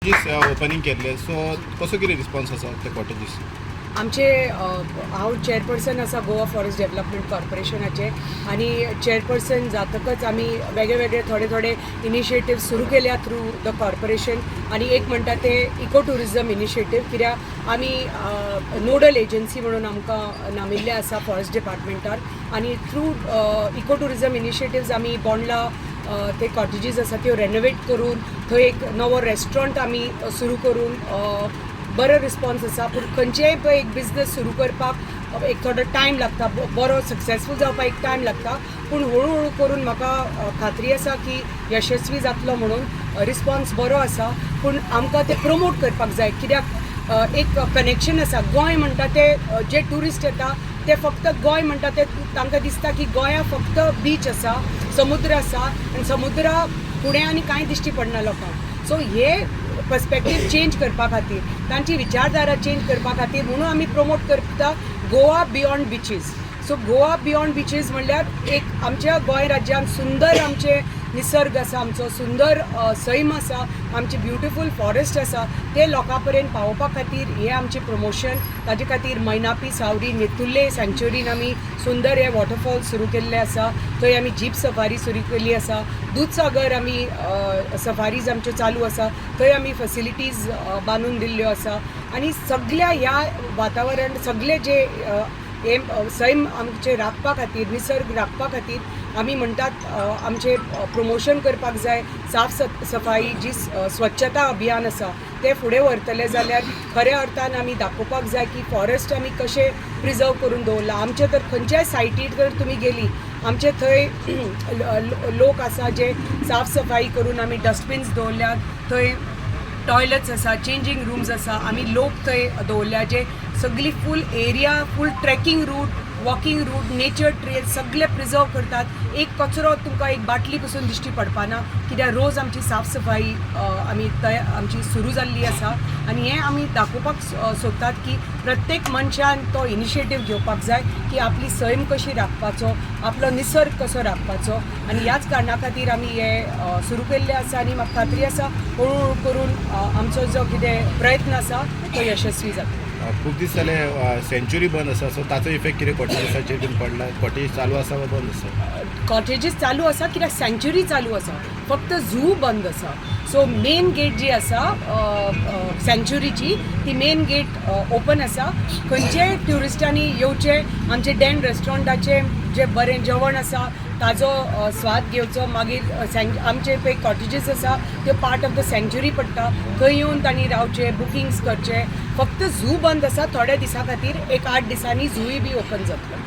Opening केल्ले, so कसो कितें रिस्पॉन्स आसा ते कॉटेजीस? आमचे हांव चेअरपर्सन आसा गोवा फॉरेस्ट डेव्हलपमेंट कॉर्पोरेशनाचे आनी चेअरपर्सन जातकच आमी वेगळे वेगळे थोडे थोडे इनिशिएटीव सुरू केल्या थ्रू the corporation. आनी एक म्हणटा ते इको ट्युरिजम इनिशिएटीव, कित्याक आमी नोडल एजन्सी म्हणून आमकां नामिल्लें आसा फॉरेस्ट डिपार्टमेंटान. आनी थ्रू इको ट्युरिजम इनिशिएटिव्ज आमी बोंडला ते कॉटेजीस आसा त्यो रेनोवेट करून थंय एक नवो रेस्टॉरंट आमी सुरू करून बरो रिस्पॉन्स आसा. पूण खंयचेय पळय एक बिजनस सुरू करपाक एक थोडो टायम लागता, बरो सक्सेसफूल जावपाक एक टायम लागता. पूण हळू हळू करून म्हाका खात्री आसा की यशस्वी जातलो म्हणून. रिस्पॉन्स बरो आसा, पूण आमकां ते प्रमोट करपाक जाय, कित्याक एक कनेक्शन आसा. गोंय म्हणटा ते जे ट्युरिस्ट येता ते फक्त गोंय म्हणटा ते तांकां दिसता की गोंया फक्त बीच आसा, समुद्र आसा आनी समुद्रा फुडें आनी कांय दिश्टी पडना लोकांक. सो हे पर्सपेक्टीव चेंज करपा खातीर, तांची विचारधारा चेंज करपा खातीर म्हणून आमी प्रमोट करता गोवा बियॉन्ड बिचीस. सो गोवा बियॉन्ड बिचीस म्हणल्यार एक आमच्या गोंय राज्यांत सुंदर आमचे निसर्ग आसा, आमचो सुंदर सैम आसा, आमची ब्युटिफूल फॉरेस्ट आसा, ते लोकां पर्यंत पावोवपा खातीर हे आमचें प्रमोशन. ताजे खातीर मैनापी, सावरी, नेतुर्ले सँक्चुरीन आमी सुंदर हे वॉटरफॉल सुरू केल्ले आसा. थंय आमी जीप सफारी सुरू केल्ली आसा. दूदसागर आमी सफारीज आमच्यो चालू आसा, थंय आमी फॅसिलिटीज बांदून दिल्ल्यो आसा. आनी सगल्या ह्या वातावरण सगळे जे हे सैम आमचें राखपा खातीर, निसर्ग राखपा खातीर आमी म्हणटात आमचें प्रमोशन करपाक जाय. साफ सफाई जी स्वच्छता अभियान आसा तें फुडें व्हरतले जाल्यार खऱ्या अर्थान आमी दाखोवपाक जाय की फॉरेस्ट आमी कशें प्रिजर्व करून दवरला. आमचे तर खंयच्याय सायटीर जर तुमी गेली, आमचे थंय लोक आसा जे साफ सफाई करून आमी डस्टबीन्स दवरल्यात, थंय टॉयलट्स आसा, चेंजींग रूम्स आसा. आमी लोक थंय दवरल्या जे सगळी full area, full trekking route, walking route, nature trail सगळे प्रिजर्व करतात. एक कचरो तुमकां एक बाटली पसून दिश्टी पडपाना, कित्याक रोज आमची साफ सफाई आमी तया आमची सुरू जाल्ली आसा. आनी हें आमी दाखोवपाक सोदतात की प्रत्येक मनशान तो इनिशिएटीव घेवपाक जाय की आपली सैम कशी राखपाचो, आपलो निसर्ग कसो राखपाचो. आनी ह्याच कारणा खातीर आमी हे सुरू केल्लें आसा आनी म्हाका खात्री आसा हळू हळू करून आमचो जो कितें प्रयत्न आसा तो यशस्वी जातलो. खूब दीस जाले सँच्युरी बंद आसा, सो ताचो इफेक्ट कितें कॉटेजीसाचेर बीन पडला? कॉटेज चालू आसा वा बंद आसा? कॉटेजीस चालू आसा, कित्याक सँच्युरी चालू आसा, फक्त झू बंद आसा. सो मेन गेट जी आसा सँच्युरीची, ती मेन गेट ओपन आसा. खंयचेय ट्युरिस्टांनी येवचें, आमचे डॅन रेस्टॉरंटाचें जें बरें जेवण आसा ताजो स्वाद घेवचो. मागीर आमचे पळय कॉटेजीस आसा त्यो पार्ट ऑफ the सँच्युरी पडटा, थंय येवन तांणी रावचें, बुकिंग्स करचें. फक्त झू बंद आसा थोड्या दिसां खातीर. एक 8 दिसांनी झूय बी ओपन जातलो.